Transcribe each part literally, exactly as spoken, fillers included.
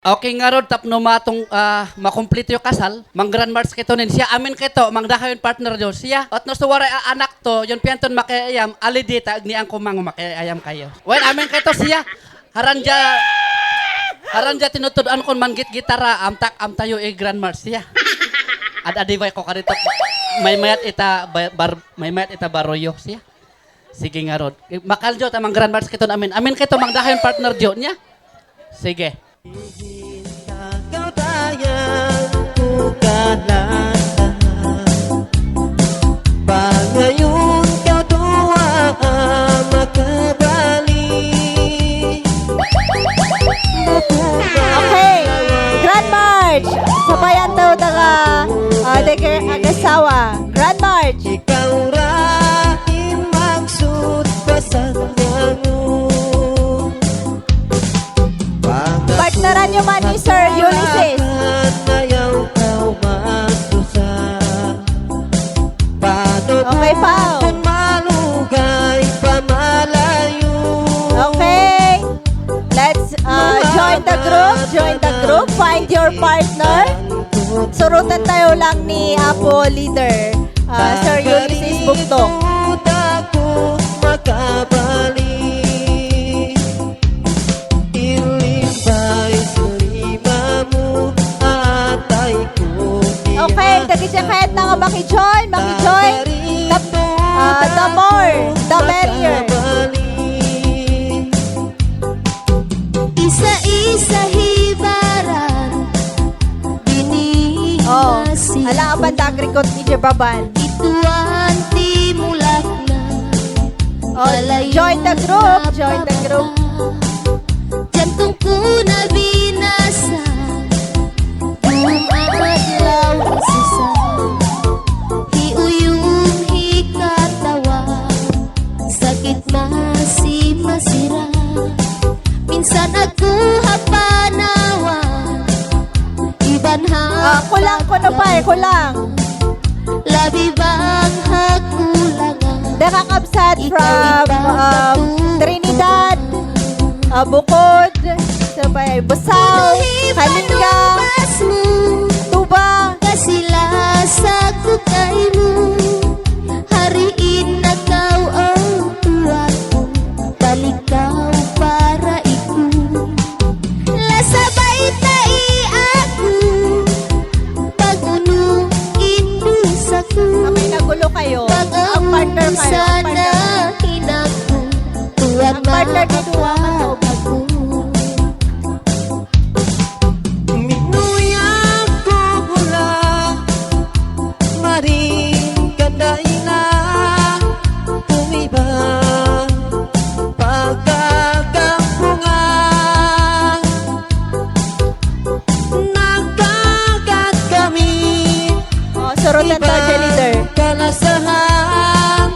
Okay ngarud, tapno matong, ah, makumplito yung kasal, mang-grand march kito nin siya. Amin kito, mangdahayon partner yo siya. At no suwaray a anak to, yun piyanton makiayam, ali dita, agni ang kumang makiayam kayo. Well, amin kito siya. Haranja, haranja tinutudan kon manggit-gitara, amtak, amtayo i-grand march siya. Ad-adibay ko kadito. May mayat ita, ba-, bar-, may mayat ita baroyo siya. Sige ngarud. Makaljo ta mang-grand march kiton amin. Amin kito mangdahayon partner jo niya. Sige. Pangayon ka dua a makabali. Okay. Grand March. Sabayan tayo taga, ah, taga agasawa. Grand March. Ikaw ra in maksud pasangango. Partneran nyo man ni Sir Ulysses. Ayaw ka umastusa. Paano Okay, Pao. Kung malugay pamalayo? Okay. Let's, uh, join the group. Join the group. Find your partner. Surutan tayo lang ni Apo Leader, uh, Sir Ulysses Bugtong. Ako makabalik. Ilimbay sa lima mo, atay ko. Okay, dagiti ket na nga makijoin, makijoin. The, uh, the more, the merrier. Isa-isa hibaran, bini Oh, nasi. Ala, apan dagrikot ni Jebaban. Ituan ti mulak na. Oh, join the group, join the group. Diantong kuna binasa, dumadlaw sisa. Hi uyong, hi katawa, sakit masi masira. Minsan agkuha panawan, iban ha Ah, kulang kuno pa eh, kulang. Labi bang ha kulangan? Dakakabsat from, um, Trinidad, uh, Bukod, sabay Busaw, Kalinga, Tuba. Kasilasag ko kaymo, hariin nakaw, oh, tuwako, balikaw para iku. Lasabay ta iako, pag-uno indi sako. Abay, nagulo kayo. Ang partner kayo, ang partner. Ang partner ni Duwa, man ako. Minuyag ko gula, maring kadaina, umiba, pagkakampungan. Nagkagat kami. Oh, surutan to, cheerleader. Kalasahan,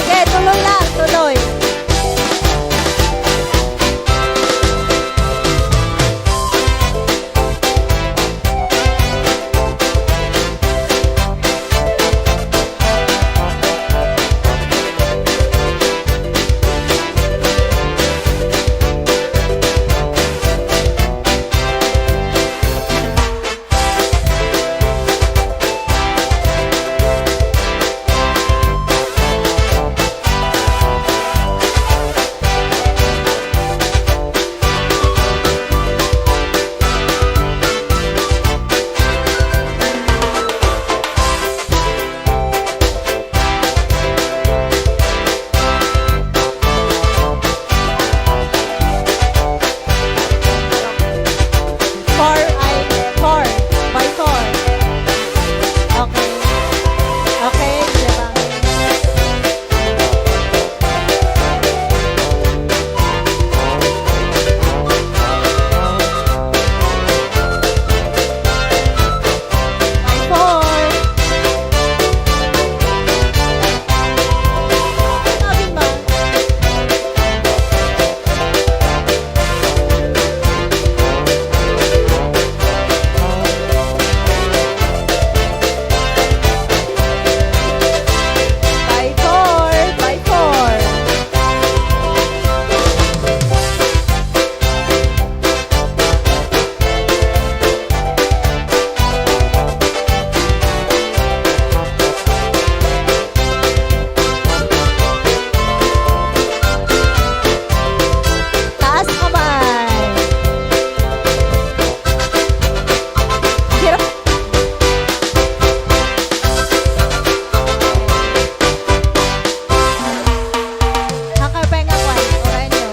Okay, tuloy lang, tuloy. Four, ay, four. By four. Okay. Okay, diba? By four. Sabi ba? By four, by four. Taas kamay. Ang hirap. Hangkay pa nga kwan, Orenyo.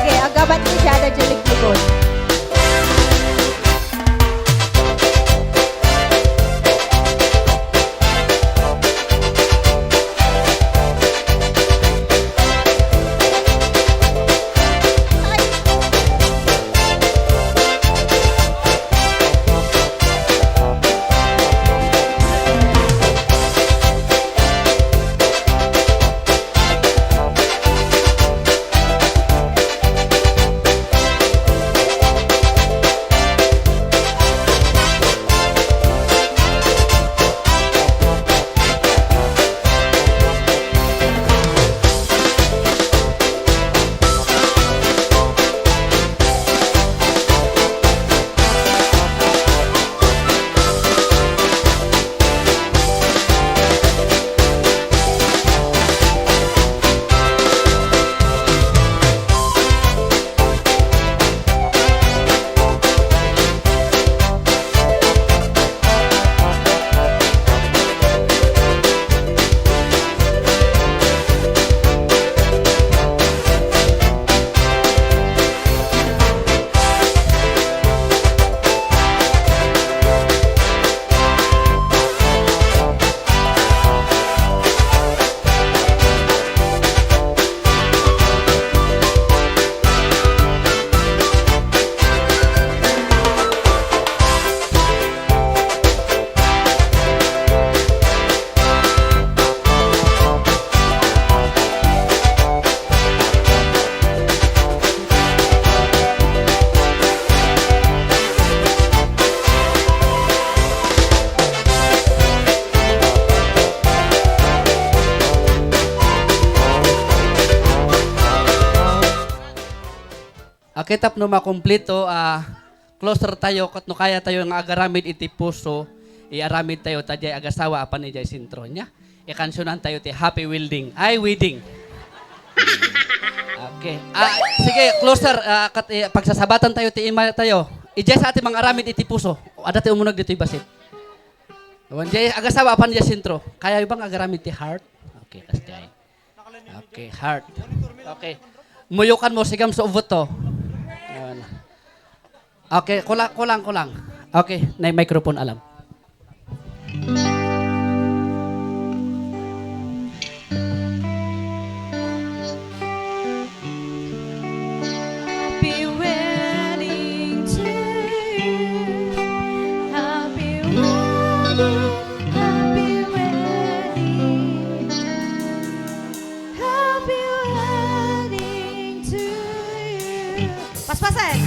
Sige, agaban ni Jada Jalik Libon. Okay, tapno makumpleto, ah, closer tayo, ket no kaya tayo nga agaramid iti puso, iaramid tayo ta diay agasawa a panidiay sentro niya. Ikansionan tayo ti Happy Welding. Ay, wedding. Okay. Ah, sige, closer, ah, ket, eh, pagsasabatan tayo ti ima tayo. Idiay sa ti mangaramid iti puso. Adda ti umuneg ditoy bassit. Wen, diay agasaba apan diay sentro. Kayayo ba nga agaramid ti heart? Okay, kas diay. Okay, heart. Okay. Muyokan mo, sigam sa ubot to. Ayan. Okay, kulang, kulang, kulang. Okay, na microphone alam. Happy wedding to you. Happy wedding, happy wedding. Happy wedding to you. Paspasen.